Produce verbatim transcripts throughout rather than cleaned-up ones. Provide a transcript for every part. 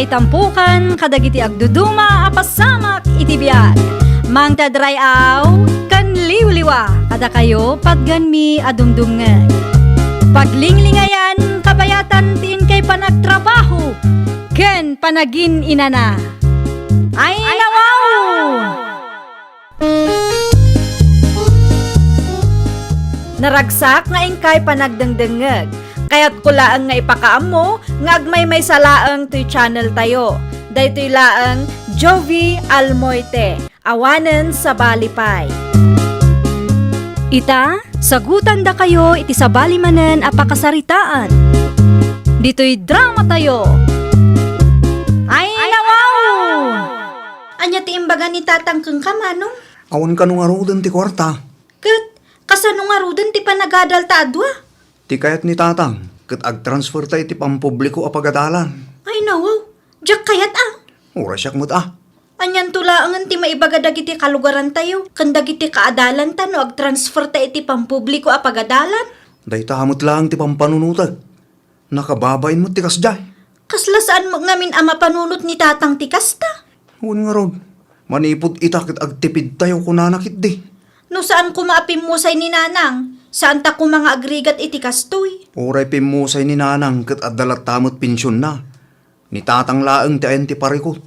Itampukan kadagiti agduduma a pasamak iti biag. Mangted ray-aw ken liwliwa kadakayo patgenmi a dumdumngeg. Paglinglingayan kabayatan ti inkay panagtrabaho ken panagin-inana. Ay, nawaw! Naragsak nga inkay panagdengdengngeg. Kayatko laeng nga ipakaammo nga agmaymaysa laeng toy channel tayo. Daytoy laeng Jovie Almoite, awanen sabali pay. Ita, sagutandakayo iti sabali manen a pakasaritaan. Ditoy drama tayo. Ay, nawaw! Ania ti imbaga ni Tatang kenka, Manong? Awan kano ngaruden ti kuarta. Ket kasano ngaruden ti panagadalta a dua? Ti kayat ni Tatang, ket agtransferta iti pampubliko a pagadalan. Ay, nawaw. Diak kayat, a. Uray siak met, a. Anianto laengen ti maibaga dagiti kalugarantayo ken dagiti kaadalanta no agtransferta iti pampubliko a pagadalan? Dayta met laeng ti pampanunotek. Nakababain met ti kasdiay. Kasla saan met ngamin a mapanunot ni Tatang ti kasta? Wen ngarud, manipud ita ket agtipidtayo kunana ketdi. No saan koma a pimmusay ni Nanang, saanta koma nga agrigat iti kastoy. Uray pimmusay ni Nanang ket adda latta met pensionna. Ni Tatang laeng ti ayan ti parikut.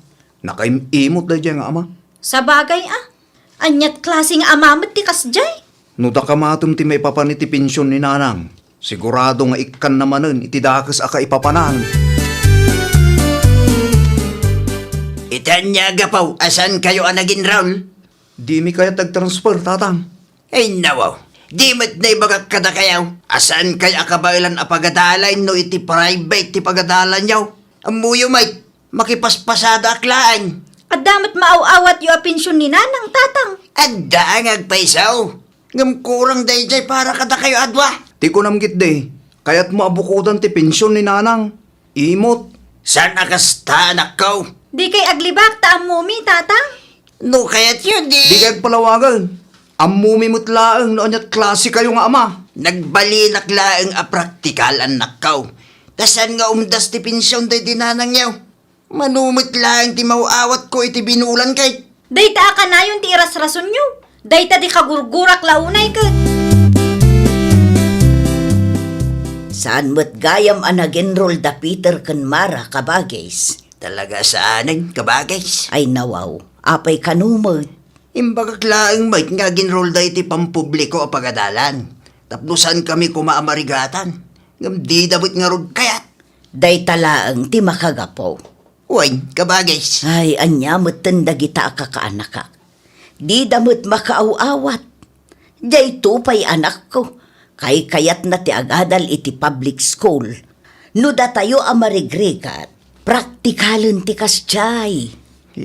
Nakaim-imot daydiay nga ama. Sabagay a, aniat klase nga ama met ti kasdiay? No daka matem ti maipapan iti pension ni Nanang, sigurado nga ikkanna manen iti dakes a kaipapanan. Iti ania a gapu a saankayo a nag-enroll? Dimi kayat agtransfer, Tatang. Ay, nawaw. Di met naibagak kadakayo a saankayo a kabaelan a pagadalan no iti private ti pagadalanyo. Ammoyo met, makipaspasadaak laeng. Adda met maaw-awatyo a pension ni Nanang, Tatang. Adda nga agpayso. Ngem kurang daydiay para kadakayo a dua. Ti kunam ketdi, kayatmo a bukodan ti pension ni Nanang. Imot. Saan a kasta, anakko? Dikay aglibak ta ammomi, Tatang. No kayatyo, di. Dikay agpalawagen. Ammomi met laeng no aniat klasekayo nga ama. Nagbalinak laeng a praktikal, annakko. Ta saan nga umdas ti pension daydi nanangyo? Mano met laeng ti maaw-awatko iti binulan kay. Dayta a kanayon ti irasrasonyo. Dayta di kagurgurak la unay ket. Saan met gayam a nag-enroll da Peter ken Mara, kabagis? Talaga saanen, kabagis. Ay, nawaw. Apay kano met? Imbagak laeng met nga ag-enroll da iti pampubliko a pagadalan. Tapno saankami koma a marigatan. Ngem dida met ngarud kayat. Dayta laeng ti makagapu. Wen, kabagis. Ay, ania metten dagita a kakaanakak? Dida met makaaw-awat. Dayto pay, anakko, kaykayatna ti agadal iti public school. No datayo a marigrigat, praktikalen ti kasdiay.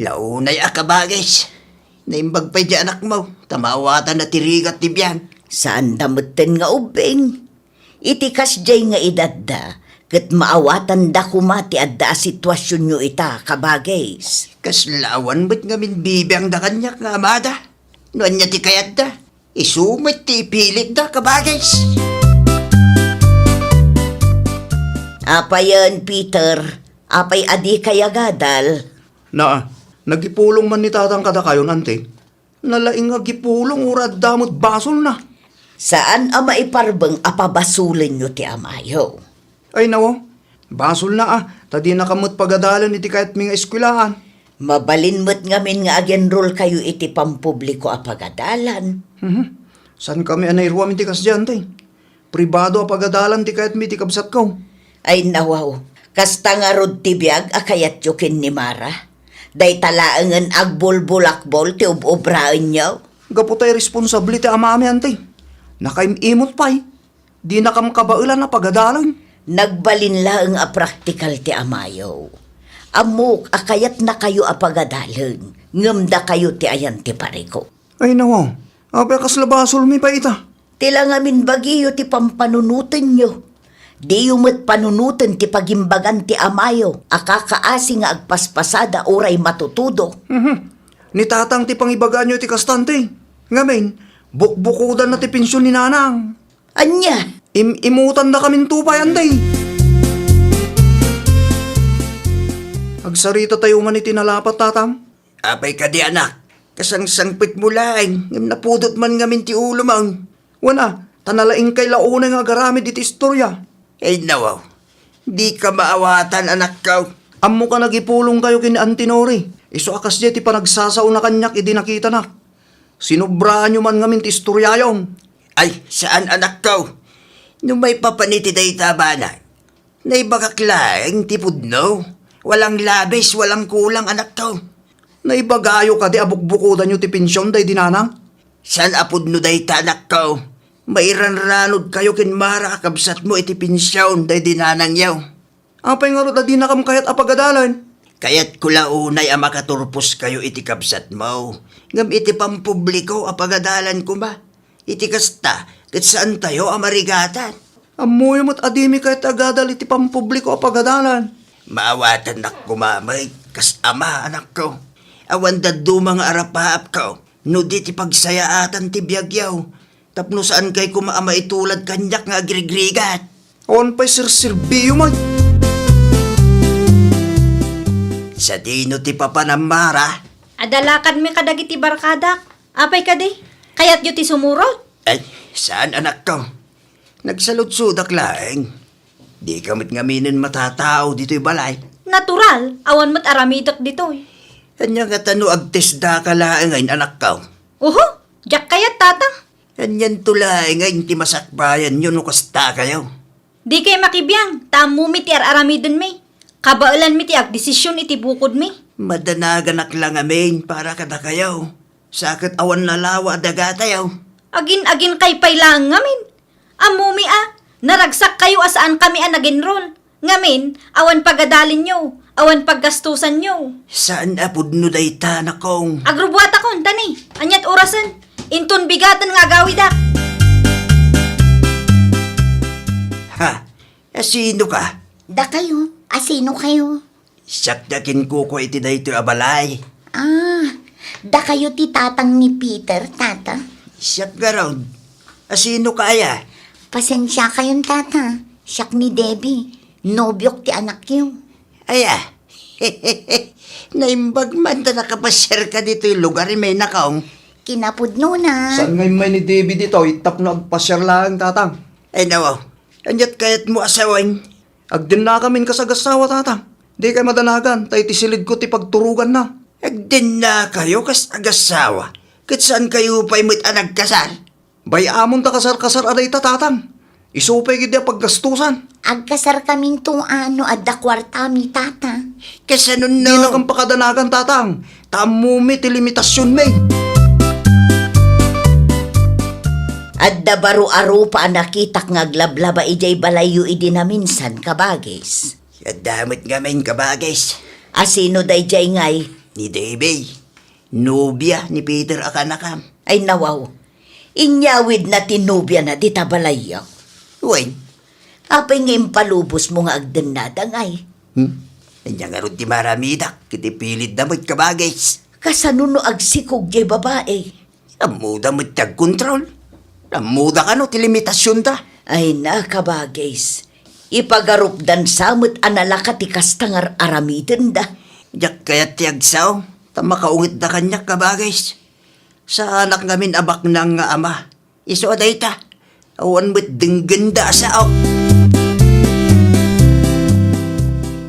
Launay a kabagis. Naimbag pay di anakmo, ta maawatanna ti rigat ti biag. Saanda metten nga ubbing. Iti kasdiay nga edadda, ket maawatanda koma ti adda a situasionyo ita, kabagis. Kasla awan met ngamin bibiangda kaniak nga amada. No ania ti kayatda, isu met ti ipilitda, kabagis. Apayen, Peter, apay a dikay agadal? Naa, nagipulong man ni Tatang kadakayon, Auntie. Nalaing nga agipulong, uray adda met basolna. Saan a maiparbeng a pabasolenyo ti amayo. Ay, nawaw. Basolna a, ta dinakam met pagadalen iti kayatmi nga eskuelaan. Mabalin met ngamin nga ag-enrollkayo iti pampubliko a pagadalan. Mhm. Saankami a nairuam iti kasdiay, Auntie. Pribado a pagadalan ti kayatmi iti kabsatko. Ay, nawaw. Kasta ngarud ti biag a kayatyo ken ni Mara? Dayta laengen agbulbulakbol ti ub-obraenyo? Gapu ta irresponsable ti amami, Auntie. Nakaim-imot pay. Dinakam kabaelan a pagadalan. Nagbalin laeng a praktikal ti amayo. Ammok a kayatnakayo a pagadalen, ngem dakayo ti ayan ti parikut. Ay, nawaw. Apay a kasla basolmi pay ita? Ti la ngamin bagiyo ti pampanunotenyo. Diyo met panunoten ti pagimbagan ti amayo a kakaasi nga agpaspasada uray matutudo. Mhm. Ni Tatang ti pangibagaanyo iti kasta, Auntie. Ngamin, bukbukodanna ti pension ni Nanang. Ania? Im-, imutandakaminto pay, Auntie. Agsarita tayo man iti nalapat, Tatang. Apay kadi, anak? Kasangsangpetmo laeng, ngem napudot man ngamin ti ulom. Wen a, ta nalaingkay la unay nga agaramid iti istoria. Ay, nawaw. Dika maawatan, anakko. Ammoka nagipulongkayo ken ni Auntie Nori. Isu a kasdiay ti panagsasaona kaniak idi nakitanak. Sinobraanyo man ngamin ti istoriayon. Ay, saan, anakko. No maipapan iti dayta a banag, naibagak laeng ti pudno. Walang labis, walang kulang, anakko. Naibagayo kadi a bukbukodanyo ti pension daydi nanang? Saan a pudno dayta, anakko. Mairanranodkayo ken Mara a kabsatmo iti pension daydi nanangyo. Apay ngarud a dinakam kayat a pagadalan? Kayatko la unay a makaturposkayo iti kabsatmo, ngem iti pampubliko a pagadalan koma. Iti kasta, ket saantayo a marigatan. Ammoyo met a dimi kayat agadal iti pampubliko a pagadalan. Maawatannak koma met, kas ama, anakko. Awan dadduma nga arapaapko, no di ti pagsayaatan ti biagyo, tapno saankayo koma a maitulad kaniak nga agrigrigat. Awan pay serserbiyo met. Sadino ti papanam, Mara? Adda lakadmi kadagiti barkadak. Apay kadi? Kayatyo ti sumurot? Ay, saan, anakko. Nagsaludsodak laeng. Dika met ngaminen matatao ditoy balay. Natural, awan met aramidek ditoy. Ania ngata no agtesdaka laeng, anakko? Uho, diak kayat, Tatang. Anianto laeng ti masakbayanyo no kastakayo? Dikay makibiang, ta ammomi ti ar-aramidenmi. Kabaelanmi ti agdesision iti bukodmi. Madanaganak la ngamin para kadakayo. Sa ket awan nalawa a dagatayo. Agin-aginkay pay laeng ngamin. Ammomi a, naragsakkayo a saankami a nag-enroll. Ngamin, awan pagadalinyo, awan paggastusanyo. Saan a pudno dayta, anakko. Agrubuatakon, tani. Aniat orasen? Inton bigaten nga agawidak. Ha? Asino ka? Dakayo, asino kayo? Siak ti akinkukua iti daytoy a balay. Ah, dakayo ti tatang ni Peter, tata? Siak ngarud. Asino ka aya? Pasensiakayon, tata. Siak ni Debbie. Nobiok ti anakyo. Aya? Naimbag man ta nakapasiarka ditoy lugar, imaynakong. Kinapudnona. Saan nga immay ni Debbie ditoy tapno agpasiar laeng, tatang? Ay, nawaw. Aniat kayatmo a sawen? Agdennakamin kas agassawa, tatang. Dikay madanagan, ta iti silidko ti pagturoganna. Agdennakayo kas agassawa? Ket saankayo pay met a nagkasar? Bay-amon ta kasar-kasar a dayta, tatang. Isu pay ketdi a paggastusan. Agkasarkaminto a no adda kuartami, tata. Kasanon no? Dinakam pakadanagan, tatang. Ta ammomi ti limitasionmi. Adda baro a rupa a nakitak nga aglablaba idiay balayyo idi naminsan, kabagis. Adda met ngamin, kabagis. Asino daydiay ngay? Ni Davy. Nobia ni Peter a kanakam. Ay, nawaw. Inyawidna ti nobiana dita balayyo. Wen. Apay nga impalubosmo nga agdennada ngay? Hmm? Ania ngarud ti maramidak iti pilidda met, kabagis? Kasano no agsikog diay babai? Ammoda met ti agkontrol. Ammoda kano ti limitasionda. Ay na, kabagis. Ipagarupdan sa met a nalaka ti kasta nga ar-aramidenda. Diak kayat ti agsao, ta makaungetda kaniak, kabagis. Saanak ngamin a baknang nga ama. Isu a dayta, awan met denggenda a sao.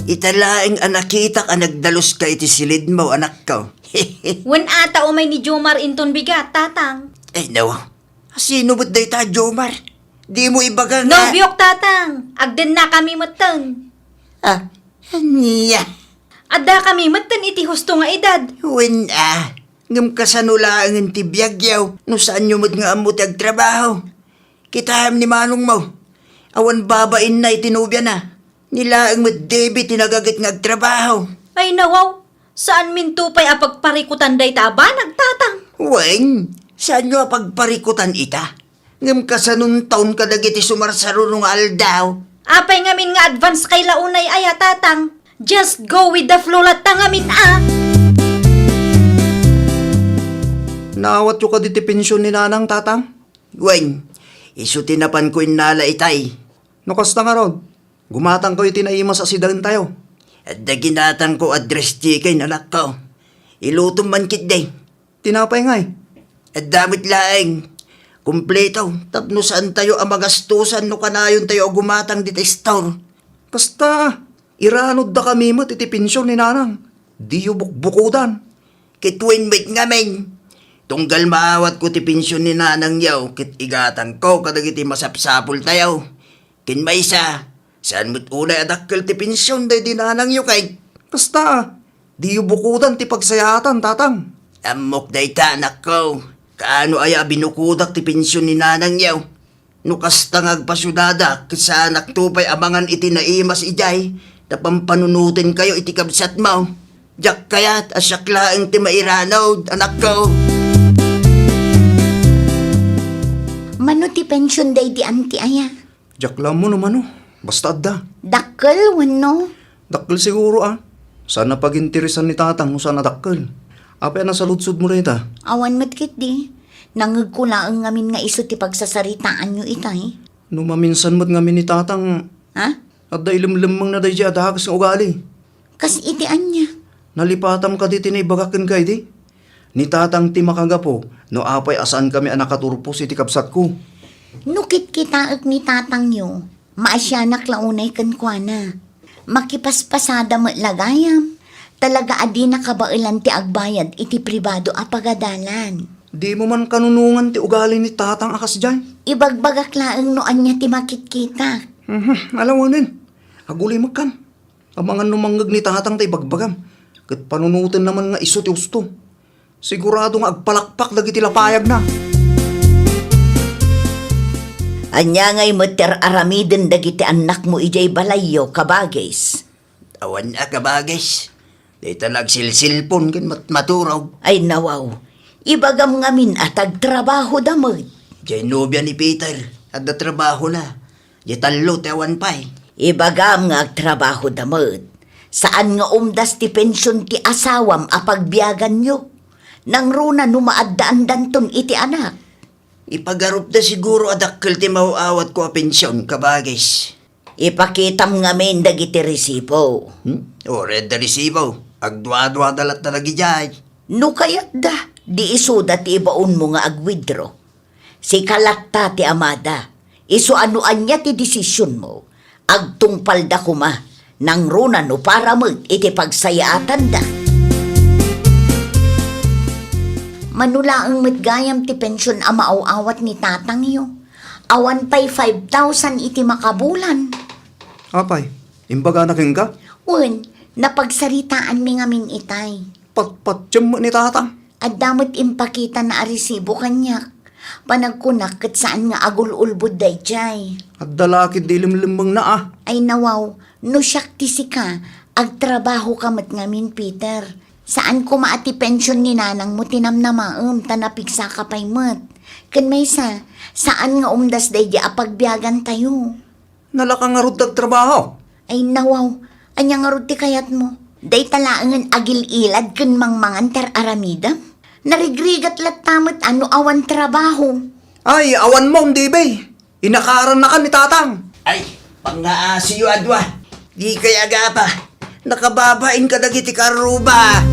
Ita laeng a nakitak a nagdaluska iti silidmo, anakko. Wen a ta umay ni Jomar inton bigat, tatang. Ay, no. Sino met dayta a Jomar? Dimo ibaga nga. Nobiok, tatang. Agdennakami metten. Ah, ania? Addakami metten iti husto nga edad. Wen a, ngem kasano laengen ti biagyo no saanyo met nga ammo ti agtrabaho? Kitaem ni manongmo, awan babainna iti nobiana. Ni laeng met Davy ti nagaget nga agtrabaho. Ay, nawaw, saanminto pay a pagparikutan dayta a banag, tatang. Wen, saanyo a pagparikutan ita? Ngem kasanonton kadagiti sumarsaruno nga aldaw? Apay ngamin nga advance kay la unay aya, tatang? Just go with the flow latta ngamin a. Naawatyo kadi ti pension ni nanang, tatang? Wen, isu ti napanko innala itay. No kasta ngarud, gumatangkayo iti naimas a sidaentayo. Adda ginatangko a dress chicken, anakko. Ilutom man ketdi. Tinapay ngay? Adda met laeng. Kumpleto, tapno saantayo a magastusan no kanayontayo a gumatang dita store. Kasta, iranodda kami met iti pension ni Nanang. Diyo bukbukodan. Ket wen met ngamin, tunggal maawatko ti pension ni Nanangyo ket igatangko kadagiti masapsapultayo. Ken maysa, saan met unay a dakkel ti pension daydi nanangyo kay. Kasta, diyo bukodan ti pagsayaatan, Tatang. Ammok dayta, anakko. Kaano aya a binukodak ti pension ni nanangyo? No kasta nga agpasudadak, ket saanakto pay a mangan iti naimas idiay, ta pampanunotenkayo iti kabsatmo. Diak kayat a siak laeng ti mairanod, anakko. Mano ti pension daydi anti aya? Diak la ammo no mano. Basta adda. Dakkel wenno? Dakkel siguro, a. Saan a paginteresan ni Tatang no saan a dakkel. Apay a nasaludsodmo dayta? Awan met ketdi. Nangngegko laeng ngamin nga isu ti pagsasaritaanyo itay. No maminsan met ngamin ni Tatang, ha? Adda ilemlemmengna daydiay a dakes nga ugali. Kas iti ania? Nalipatam kadi ti naibagak kenka idi? Ni Tatang ti makagapu no apay a saankami a nakaturpos iti kabsatko. No kitkitaek ni Tatangyo, maasianak la unay kenkuana. Makipaspasada met la gayam. Talaga a dina kabaelan ti agbayad iti pribado a pagadalan. Dimo man kanunongan ti ugali ni Tatang a kasdiay? Ibagbagak laeng no ania ti makitkitak. Mhm, alawanen. Agulimekkan. Amangan no mangngeg ni Tatang ta ibagbagam, ket panunotenna man nga isu ti usto. Sigurado nga agpalakpak dagiti lapayagna. Ania ngay met ti ar-aramiden dagiti annakmo idiay balayyo, kabagis? Awan a kabagis. Dayta la agsilsilpon ken mat-, maturog. Ay, nawaw. Ibagam ngamin a tagtrabahoda met. Diay nobia ni Peter, adda trabahona. Diay tallo ti awan pay. Ibagam nga agtrabahoda met. Saan nga umdas ti pension ti asawam a pagbiaganyo. Nangruna no maaddaandanton iti anak. Ipagarupda siguro a dakkel ti maaw-awatko a pension, kabagis. Ipakitam ngamin dagiti resibo. Hmm? Uray adda resibo. Agdua-duada latta dagidiay. No kayatda, di isuda ti ibaonmo nga agwidro. Sika latta ti amada. Isu a no ania ti desisionmo, agtungpalda koma, nangruna no para met iti pagsayaatanda. Mano laeng met gayam ti pension a maaw-awat ni tatangyo. Awan pay five thousand iti makabulan. Apay, imbagana kenka? Wen, napagsaritaanmi ngamin itay. Patpatiem met ni tatang. Adda met impakitana a resibo kaniak. Panagkunak ket saan nga agul-ulbod daydiay. Adda la ketdi ilemlemmengna a. Ay nawaw, no siak ti sika, agtrabahoka met ngamin, Peter. Saan koma a ti pension ni nanangmo ti namnamaem ta napigsaka pay met. Ken maysa, saan nga umdas daydi a pagbiagantayo. Nalaka ngarud ti agtrabaho? Ay nawaw, ania ngarud ti kayatmo? Dayta laengen agil-ilad ken mangmangan ti ar-aramidem? Narigrigat latta met a no awan trabaho. Ay, awan mo, Debbie. Inakarannakan ni tatang. Ay, pangngaasiyo a dua. Dikay agapa. Nakababain kadagiti karruba.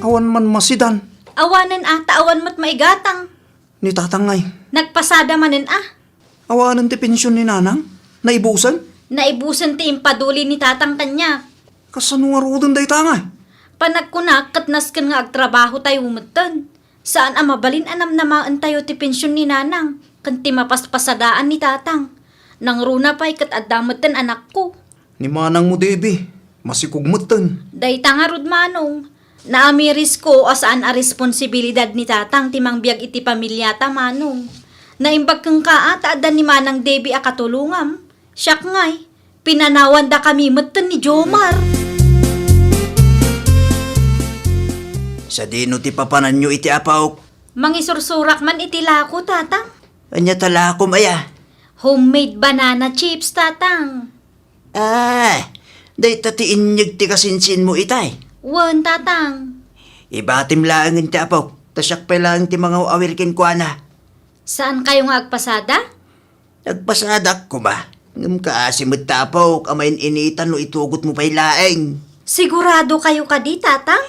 Awan man masidan. Awanen a, ta awan met maigatang. Ni tatang ngay. Nagpasada manen a. Awanen ti pension ni nanang? Naibusen? Naibusen ti impaduli ni tatang kaniak. Kasano ngaruden dayta nga? Panagkunak ket nasken nga agtrabahotayo metten. Saan a mabalin a namnamaentayo ti pension ni nanang ken ti mapaspasadaan ni tatang. Nangruna pay ket adda metten anakko. Ni manangmo, Debbie, masikog metten. Dayta ngarud, Manong. Naamirisko a saan a responsibilidad ni tatang ti mangbiag iti pamiliata, Manong. Naimbag kenka a ta adda ni Manang Debbie a katulongam. Siak ngay, pinanawandakami metten ni Jomar. Sadino ti papananyo iti apok? Mangisursurak man iti lako, tatang. Ania ta lakom aya? Homemade banana chips, tatang. Ah, dayta ti inyeg ti kasinsinmo itay? Wen, tatang. Ibatim laengen ti apok, ta siak pay laeng ti mangaw-awir kenkuana. Saankayo nga agpasada? Agpasadak koma. Ngem kaasi met ta apok a main-initan no itugotmo pay laeng. Siguradokayo kadi, Tatang?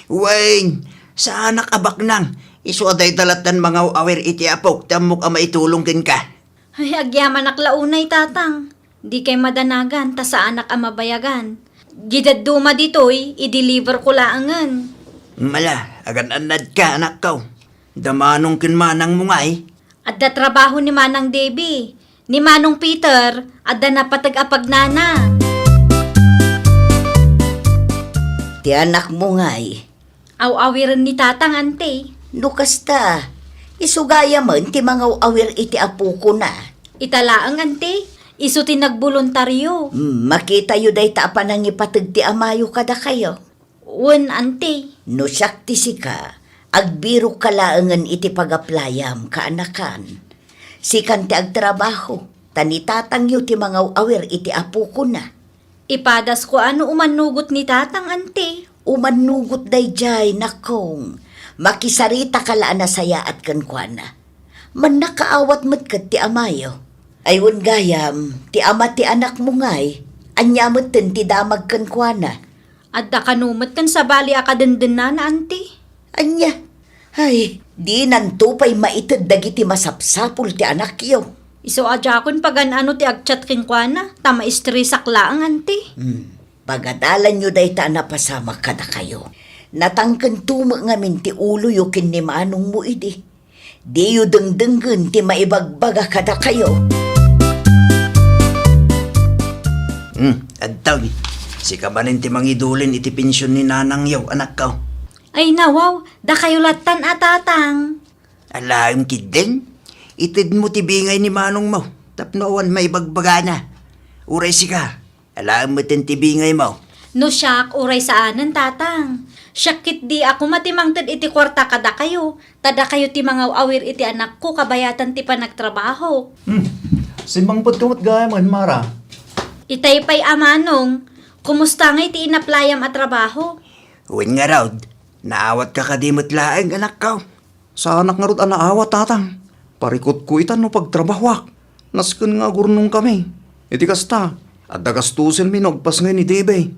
Wen, saanak a baknang. Isu a dayta lattan mangaw-awir iti apok ti ammok a maitulong kenka. Ay, agyamanak la unay, Tatang. Dikay madanagan ta saanak a mabayagan. Diay dadduma ditoy, i-deliver ko laengen. Mala, agan-annadka, anakko. Da manong ken manangmo ngay? Adda trabaho ni Manang Debbie. Ni Manong Peter, adda napateg a pagnana. Ti anakmo ngay? Aw-awiren ni Tatang, Ante. No kasta, isu gayamen ti mangaw-awir iti apokona. Ita laeng, Ante. Isu ti nagboluntario. Hmm, makitayo dayta a panangipateg ti amayo kadakayo. Wen, Ante. No siak ti sika, agbirokka laengen iti pagaplayam, kaanakan. Sikan ti agtrabaho, ta ni tatangyo ti mangaw-awir iti apokona. Ipadasko a no umannugot ni Tatang, Ante. Umannugot daydiay, nakong. Makisaritaka la a nasayaat kenkuana. Mannakaawat met ket ti amayo. Ay wen gayam, ti ama ti anakmo ngay, ania metten ti damag kenkuana? Adda kano met ken sabali a kadendennana, Ante. Ania? Ay, dinanto pay maited dagiti masapsapul ti anakyo. Isu a diakon pagan-ano ti agchat kenkuana, ta maistresak laeng, Ante. Hmm. Pagadalanyo dayta a napasamak kadakayo. Natangkento met ngamin ti uloyo ken ni manongmo idi. Diyo dengdenggen ti maibagbaga kadakayo. Hmm, adtoy. Sika manen ti mangidulin iti pension ni nanangyo, anakko. Ay, nawaw, dakayo lattan a, Tatang. Alaem ketdin, itedmo ti bingay ni manongmo tapno awan maibagbagana. Uray sika, alaem metten ti bingaymo. No siak, uray saanen, Tatang. Siak ketdi a koma ti mangted iti kuarta kadakayo, ta dakayo ti mangaw-awir iti anakko kabayatan ti panagtrabahok. Hmm. Simmangpetko met gayamen, Mara. Itay pay a manong, kumusta ngay ti inaplayam a trabaho? Wen ngarud, naawatka kadi met laeng, anakko? Saanak ngarud a naawat, Tatang. Parikutko ita no pagtrabahoak. Nasken nga agurnongkami. Iti kasta, adda gastusenmi no agpasngay ni Debe.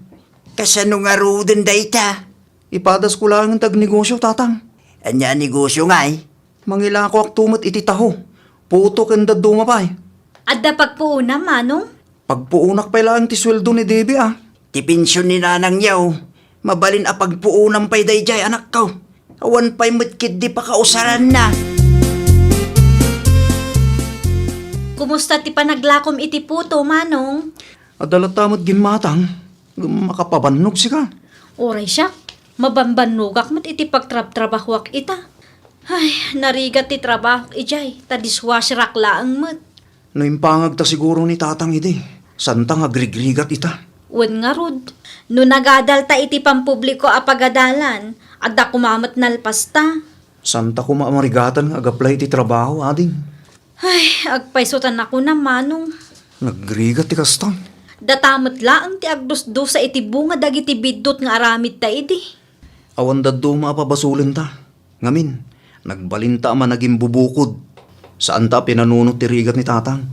Kasano ngaruden dayta? Ipadasko laengen ti agnegosio, Tatang. Ania a negosio ngay? Mangilakoakto met iti taho, puto ken dadduma pay. Adda pagpuonam, manong? Pagpuonak pay laeng ti sueldo ni Debbie, a. Ti pension ni nanangyo, mabalin a pagpuonam pay daydiay, anakko. Awan pay met ketdi pakausaranna. Kumusta ti panaglakom iti puto, manong? Adda latta met gimmatang, ngem makapabannog sika. Uray siak, mabanbannogak met iti pagtrabtrabahoak ita. Ay, narigat ti trabahok idiay, ta dishwasherak laeng met. No impangagta siguro ni Tatang idi, santa nga agrigrigat ita. Wen ngarud, no nagadalta iti pampubliko a pagadalan, adda koma met nalpasta. Santa koma a marigatan nga agaplay iti trabaho, ading. Ay, agpayso ta nakunam, manong. Nagrigat ti kasta. Data met laeng ti agdusdusa iti bunga dagiti biddut nga aramidta idi. Awan dadduma a pabasolenta. Ngamin, nagbalinta a managimbubukod. Saanta a pinanunot ti rigat ni Tatang.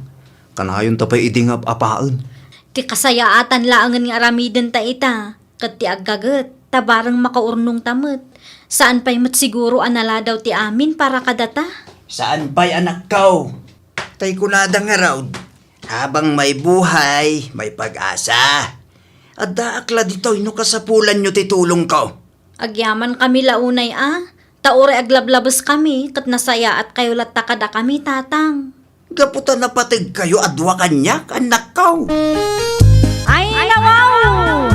Kanayonta pay idi nga ap-apaen. Ti kasayaatan laengen nga aramidenta ita, ket ti aggaget, ta bareng makaurnongta met. Saan pay met siguro a naladaw ti amin para kadata. Saan pay, anakko. Tay kunada ngarud, habang may buhay, may pag-asa. Addaak la ditoy no kasapulanyo ti tulongko. Agyamankami la unay a, ta uray aglablabeskami ket nasayaatkayo latta kadakami, Tatang. Gapu ta napategkayo a dua kaniak, annakko. Ay, nawaw!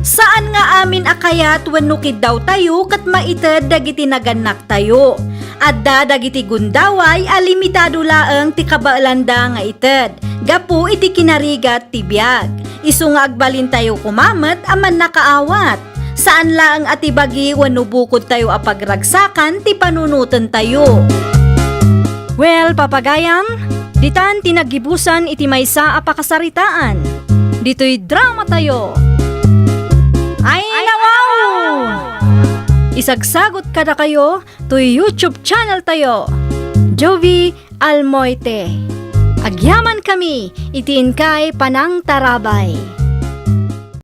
Saan nga amin a kayat wenno kiddawtayo ket maited dagiti nagannaktayo. Adda dagiti gundaway a limitado laeng ti kabaelanda nga ited gapu iti kinarigat ti biag. Isu nga agbalintayo koma met a mannakaawat. Saan laeng a ti bagi wenno bukodtayo a pagragsakan ti panunotentayo. Well, papagayam, ditan ti naggibusan iti maysa a pakasaritaan. Ditoy dramatayo. Ay, nawaw! Makigsagsagut kadakayo toy YouTube channel tayo, Jovie Almoite. Agyamankami iti inkay panangtarabay.